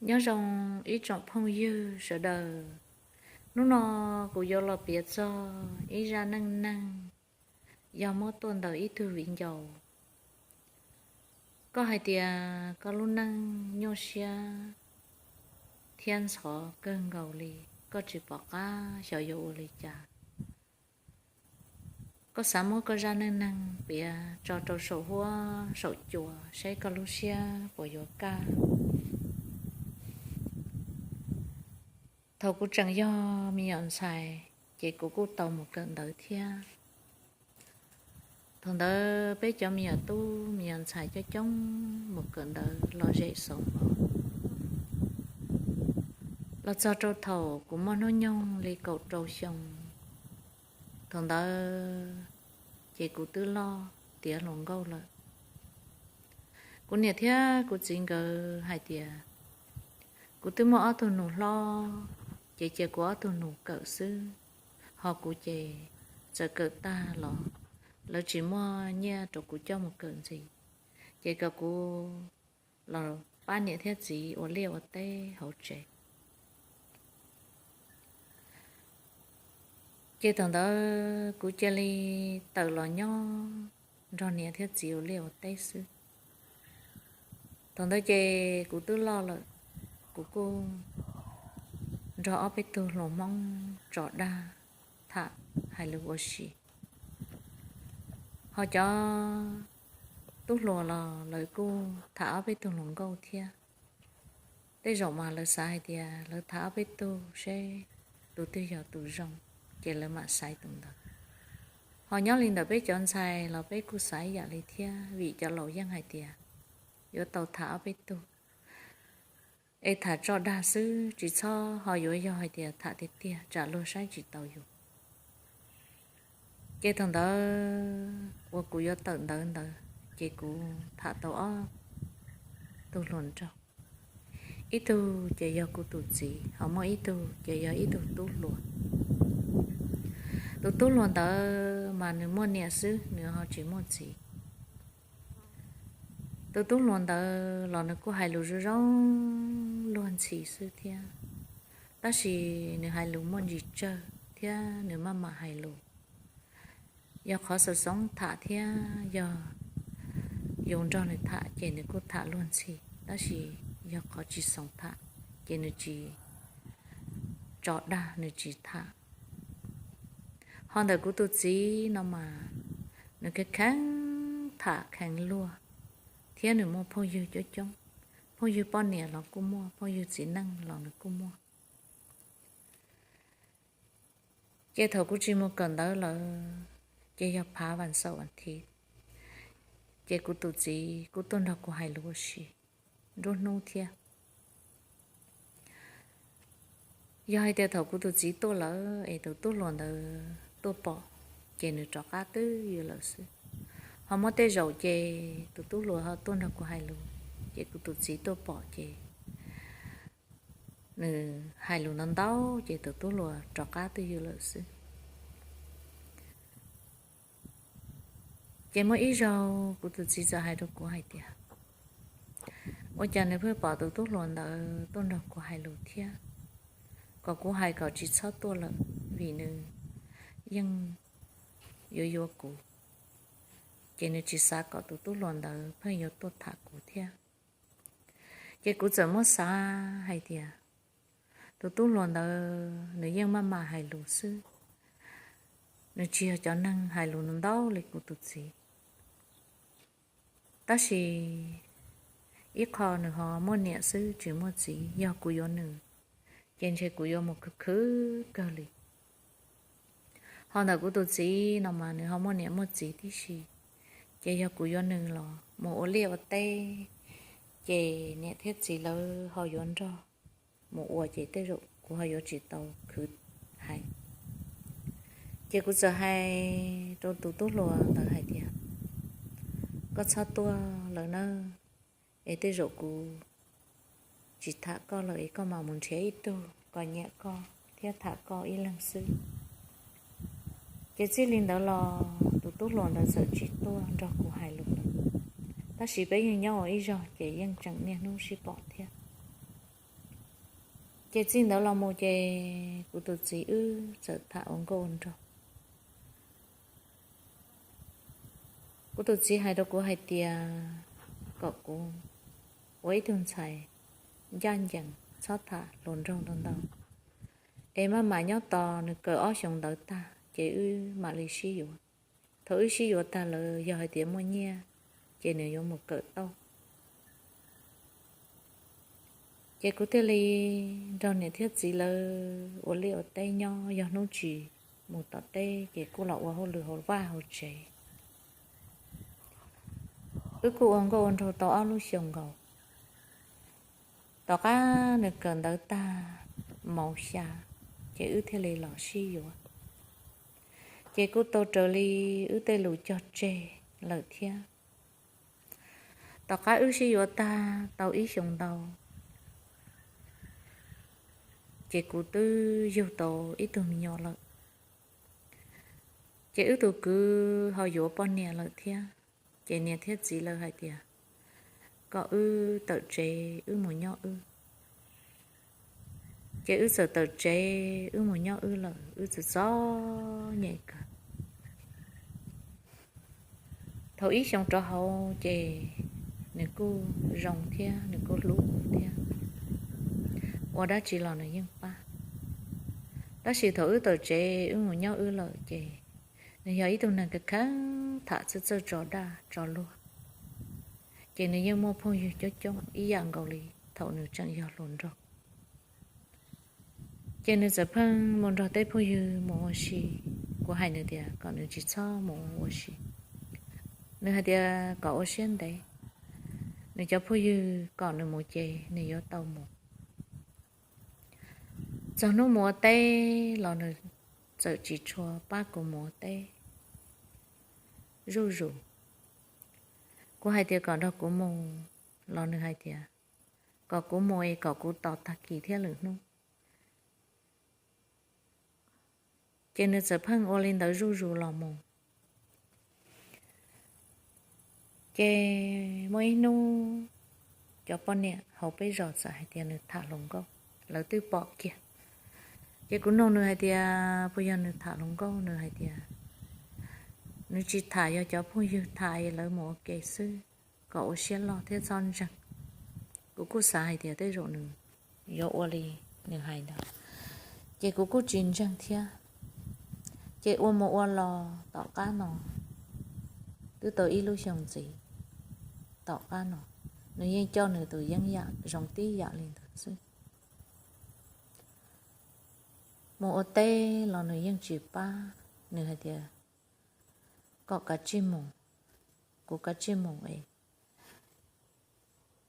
Nyob zoo ib tsoom phooj ywg sawv daws, hnub no kuv yuav los piav txog ib zaj neej neeg yog muab tuaj ntawm ib tug viv ncaus. Koj hais tias koj lub neej nyuaj siab thiab ntxhov kawg nkaus li, koj tsis pom qab xyov yuav ua li cas. Koj xav muab koj zaj neej neeg piav tso rau saum huab saum cua saib koj lub siab puas yuav kaj. Thaum kuv tseem yog me nyuam ntxhais, ces kuv kuj tau mus kawm ntawv thiab. Thaum ntawd peb cov me nyuam tub me nyuam ntxhais coob coob mus kawm ntawv lom zem xauv npo. Los txog rau thaum kuv muaj hnub nyoog li kaum rau xyoo, thaum ntawd ces kuv twb loj tiav hluas nkauj lawm. Kuv niam thiab kuv txiv nkawd hais tias kuv twb muaj ob tug nus hlob, ces cia kuv ob tug nus kawm xwb, ho kuv ces txawm kawm tag los lawv tsis muaj nyiaj rau kuv coj mus kawm ntxiv, ces kom kuv los pab niam thiab txiv ua liaj ua teb hauv tsev. Ces thaum ntawd kuv cia li tawm los nyob nrog niam thiab txiv ua liaj ua teb xwb. Thaum ntawd ces kuv twb loj lawm, kuv kuj nrog ob peb tug hluas Hmoob tso dag tham hais lus ua si. Ho cov tub hluas los lawv kuj tham ob peb tug hluas nkauj thiab. Tej zaum mas lawv xav hais tias lawv tham ob peb tug seb tus twg yog tus zoo, ces lawv mam xaiv tus ntawd. Ho nyob li ntawm peb cov ntxhais los peb kuj xav ib yam li thiab, vim cov laus yeej hais tias yuav tau tham ob peb tug, es tham tso dag xwb tsis txhob ho yuav yog hais tias tham tiag tiag tsam luag saib tsis taus yus. Ces thaum ntawd uas kuv yuav tawm ntawv ntawd, ces kuv tham tau ob tug hluas nraug. Ib tug ces yog kuv tus txiv, ho muaj ib tug ces yog ib tug tub hluas. Tus tub hluas ntawd mas nws muaj niam xwb, nws ho tsis muaj txiv. Tus tub hluas ntawd los nws kuj hais lus zoo zoo luag ntxhi xwb thiab, tab sis nws hais lus muaj ntsis tsawg thiab nws maj mam hais lus. Yog qhov xav xoob tham thiab yog yus nrog nws tham ces nws kuj tham luag ntxhi, tab sis yog qhov tsis xoob tham ces nws tsis tso dag, nws tsis tham. Ho ntawm kuv tus txiv no mas nws kheev kheev tham kheev luag, thiab nws muaj phooj ywg coob coob, phooj ywg poj niam los kuj muaj, phooj ywg txiv neej los nws kuj muaj. Ces thaum kuv tsis mus kawm ntawv lawm, ces yog phav vas xaum vas thiv, ces kuv tus txiv kuj tuaj nrog kuv hais lus ua si nruab hnub thiab. Yog hais tias thaum kuv tus txiv tuaj lawm es tus tub hluas ntawd tuaj pom, ces nws rov qab twb ywm lawm xwb. Ho muaj tej zaum ces tus tub hluas ho tuaj nrog kuv hais lus, ces kuv tus txiv tuaj pom ces nws hais lus ntau ntau ces tus tub hluas rov qab twb ywm lawm xwb. Ces muaj ib zaug kuv tus txiv txawm hais rau kuv hais tias, ua cas nws pheej pom tus tub hluas ntawd tuaj nrog kuv hais lus thiab, kom kuv hais kom tsis txhob tuaj lawm, vim nws yeej yuav yuav kuv, ces nws tsis xav kom tus tub hluas ntawd pheej yuav tuaj tham kuv thiab. Ces kuv txawm muab xav hais tias, tus tub hluas ntawd nws yeej maj mam hais lus xwb, nws tsis yog cov neeg hais lus ntau li kuv tus txiv. Tab sis ib qho nws ho muaj niam xwb tsis muaj txiv, yog kuv yuav nws, ces ntshe kuv yuav mus khwv khwv kawg li. Ho ntawm kuv tus txiv no mas nws ho muaj niam muaj txiv tib si, ces yog kuv yuav nws los mus ua liaj ua teb, ces niam thiab txiv lawv ho yuav nrog mus ua, ces tej zaum kuv ho yuav tsis tau khwv hais. Ces kuv txawm hais rau tus tub hluas ntawd hais tias, koj txhob tuaj lawm nawb, es tej zaum kuv tsis tham koj lawm es koj mam mus nrhiav ib tug kom nyiam koj thiab tham koj ib leeg xwb. Ces txij li ntawd los tus tub hluas ntawd txawm tsis tuaj nrog kuv hais lus lawm, tab sis peb yeej nyob ua ib zog ces yeej tseem niaj hnub sib pom thiab. Ces txij ntawd los mus ces kuv tus txiv wb txawm tham ua nkauj ua nraug. Kuv tus txiv hais rau kuv hais tias kom kuv ua ib tug ntxhais ncaj ncees, txhob tham hluas nraug ntau ntau, es maj mam nyob tos nws kawm ob xyoos ntawd tag ces wb mam li sib yuav. Thaum wb sib yuav tag lawm yog hais tias muaj nyiaj ces nws yuav mus kawm tau. Ces kuv thiaj li nrog niam thiab txiv lawv ua liaj ua teb nyob, yog hnub tsis mus tom teb ces kuj los ua hauj lwm hauv vaj hauv tsev. Wb kuj ua nkauj ua nraug tau ob lub xyoos nkaus. Tom qab nws kawm ntawv tag mov xya, ces wb thiaj li los sib yuav. Ces kuj tau raws li wb tej lus cog tseg lawm thiab. Tom qab wb sib yuav tag tau ib xyoos ntau, ces kuv twb yug tau ib tug me nyuam lawm. Ces wb tus kwv ho yuav poj niam lawm thiab. Ces niam thiab txiv lawv hais tias kom wb tawm tsev wb mus nyob wb. Ces wb txawm tawm tsev wb mus nyob wb lawm, wb txawm txom nyem kawg. Thaum ib xyoos rau hauv ces nws kuj zoo thiab nws kuj hlub thiab, ua dab tsi los nws yeej pab. Tab sis thaum wb tawm tsev wb mus nyob wb lawm ces nws yog ib tug neeg kheev kheev tham txawj txawj tso dag tso luag, ces nws yeej muaj phooj ywg coob coob ib yam nkaus li thaum nws tseem yog hluas nraug. Ces nws txawm pheej mus nrog tej phooj ywg mus ua si. Kuv hais nws tias kom nws tsis txhob mus ua si, nws hais tias kom ua siab ntev, nws cov phooj ywg kom nws mus ces nws yuav tau mus. Txog hnub mus ua teb los nws txawm tsis tshua pab kuv mus ua teb zuj zus. Kuv hais tias kom nrog kuv mus los nws hais tias kom kuv mus es kom kuv tos tag kis thiab lwm hnub. Ces nws txawm pheej ua li ntawd zuj zus los mus. Ces muaj ib hnub cov poj niam hauv peb zos txawm hais tias nws tham hluas nkauj, lawv twb pom kiag. Ces kuv nug nws hais tias puas yog nws tham hluas nkauj, nws hais tias nws tsis tham, yog cov phooj ywg tham es lawv mus ua ke xwb, kom ua siab loj thiab txhob ntseeg. Kuv kuj xav hais tias tej zaum nws yuav ua li nws hais ntawd, ces kuv kuj tsis ntseeg thiab. Ces ua mus ua los tom qab no twb tau ib lub xyoo ntxiv, tom qab no nws yeej coj nws tus yeeb yam zoo tib yam li ntawd xwb. Mus ua teb los nws yeej tsis pab, nws hais tias kom kav tsij mus, kuv kav tsij mus es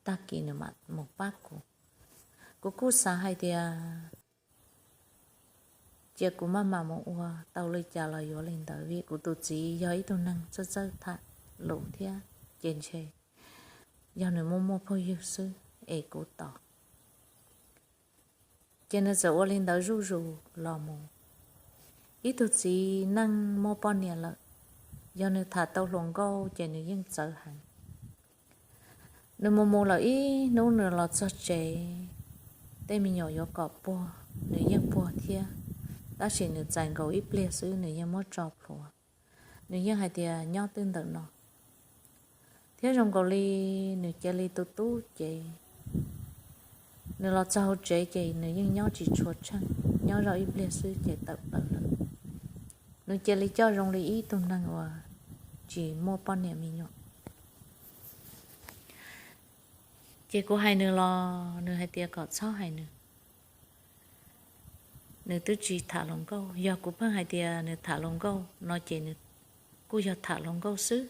tag kis nws mam mus pab kuv. Kuv kuj xav hais tias cia kuv maj mam mus ua, tau li cas los yuav li ntawd, vim kuv tus txiv yog ib tug neeg txawj txawj tham lus thiab, ces ntshe yog nws muaj muaj phooj ywg xwb es kuv tos. Ces nws txawm ua li ntawd zuj zus los mus. Ib tug txiv neej muaj poj niam lawm, yog nws tham tau hluas nkauj ces nws yeej txawv heev. Nws mus mus lawm ib hnub nws los txog tsev, tej me nyuam yuav kom puag nws yeej puag thiab, tab sis nws txais nkaus ib pliag xwb nws yeej muab tso plhuav. Nws yeej hais tias nyob twb ntawm no, thiab zoo nkaus li nws cia li tu tub ces nws los txog hauv tsev ces nws yeej nyob tsis tshua tsheej, nyob zoj ib pliag xwb ces tawm plaws lawm. Nws cia li coj zoo li ib tug neeg uas tsis muaj poj niam me nyuam. Ces kuv hais nws los nws hais tias kom txhob hais nws, nws twb tsis tham hluas nkauj. Yog kuv pheej hais tias nws tham hluas nkauj no ces nws kuj yog tham hluas nkauj xwb,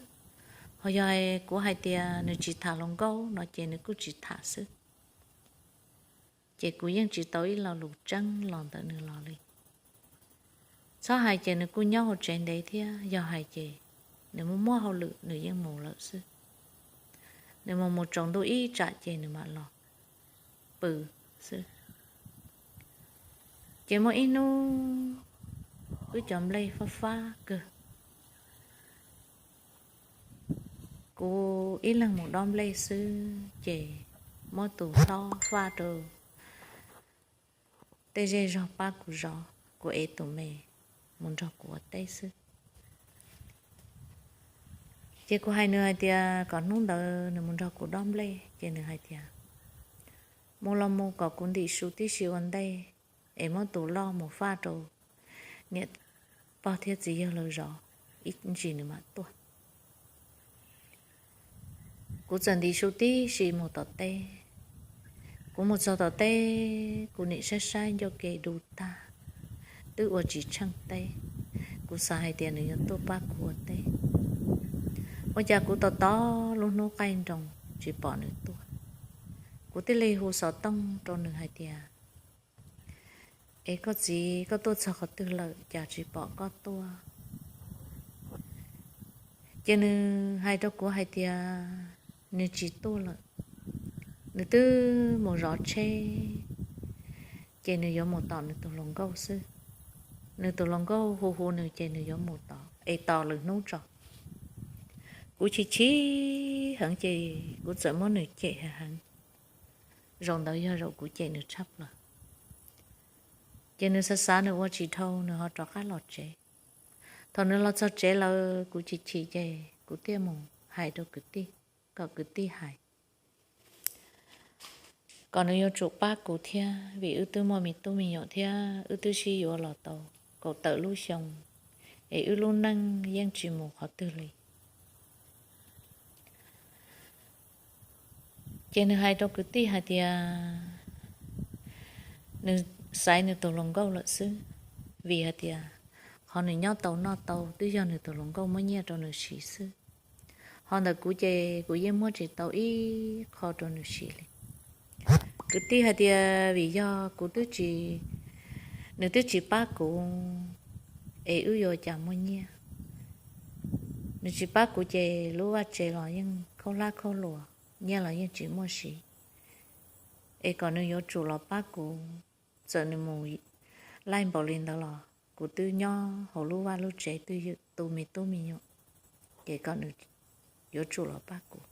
ho yog kuv hais tias nws tsis tham hluas nkauj no ces nws kuj tsis tham xwb. Ces kuv yeej tsis tau ib lo lus tseeb los ntawm nws los li. Txhob hais ces nws kuj nyob hauv tsev ntev thiab, yog hais ces nws muaj muaj hauj lwm nws yeej mus lawm xwb. Nws mus mus tsaus ntuj ib tsam ces nws mam los pw xwb. Ces muaj ib hnub wb cov nplej fab fab kawg, kuv ib leeg mus dob nplej xwb ces muab tus hlob faj rau tej zej zog pab kuv zov, kuv ev tus me mus nrog kuv ua teb xwb. Ces kuv hais nws hais tias kom hnub ntawd nws mus nrog kuv dob nplej, ces nws hais tias mus los mus, kom kuv ntim su tib si ua ntej es muab tus loj mus faj rau niam pog thiab txiv yawg lawv zov, ib ntsis nws mam tuaj. Kuv txawm ntim su tib si mus tom teb. Kuv mus txog tom teb, kuv nim saib saib ncauj ke du tag, twb ua tsis tsheej teb. Kuv xav hais tias nws yuav tuaj pab kuv ua teb, ua cas kuv tos tos lub hnub qaij nroos tsis pom nws tuaj. Kuv thiaj li hu xov tooj rau nws hais tias, Es koj txiv, koj tuaj txog qhov twg lawm cas tsis pom koj tuaj? Ces nws hais rau kuv hais tias nws tsis tuaj lawm, nws twb mus zov tsheb, ces nws yuav mus tom nws tus hluas nkauj xwb. Nws tus hluas nkauj hu hu nws ces nws yuav mus tom es tos lwm hnub tso. Kuv chim chim heev ces kuv txawm muab nws cem heev heev. Zaum ntawd yog zaum kuv cem nws tshaj plaws. Ces nws xav xav nws ua tsis dhau, nws ho rov qab los tsev. Thaum nws los txog tsev lawm kuv chim chim ces kuv thiaj mus hais rau kwv tij, kom kwv tij hais kom nws yuav tsum pab kuv thiab, vim wb twb muaj me tub me nyuam thiab wb twb sib yuav los tau kaum tawm lub xyoo, es wb lub neej yeej tsis mus qhov twg li. Ces nws hais rau kwv tij hais tias nws xaiv nws tus hluas nkauj lawm xwb, vim hais tias qhov nws nyob tau noj tau twb yog nws tus hluas nkauj muab nyiaj rau nws siv xwb. Ho ntawm kuv ces kuv yeej muab tsis tau ib qho rau nws siv li. Kwv tij hais tias vim yog kuv twb tsis, nws twb tsis pab kuv, es wb yuav cas muaj nyiaj. Nws tsis pab kuv ces lub vaj tsev los yeej khaub hlab khaub hluas, nyiaj los yeej tsis muaj siv. Es kom nws yuav tsum los pab kuv, txawm nws mus laij npaum li ntawd los kuv twb nyob hauv lub vaj lub tsev twj ywm tu me tub me nyuam, ces kom nws yuav tsum los pab kuv.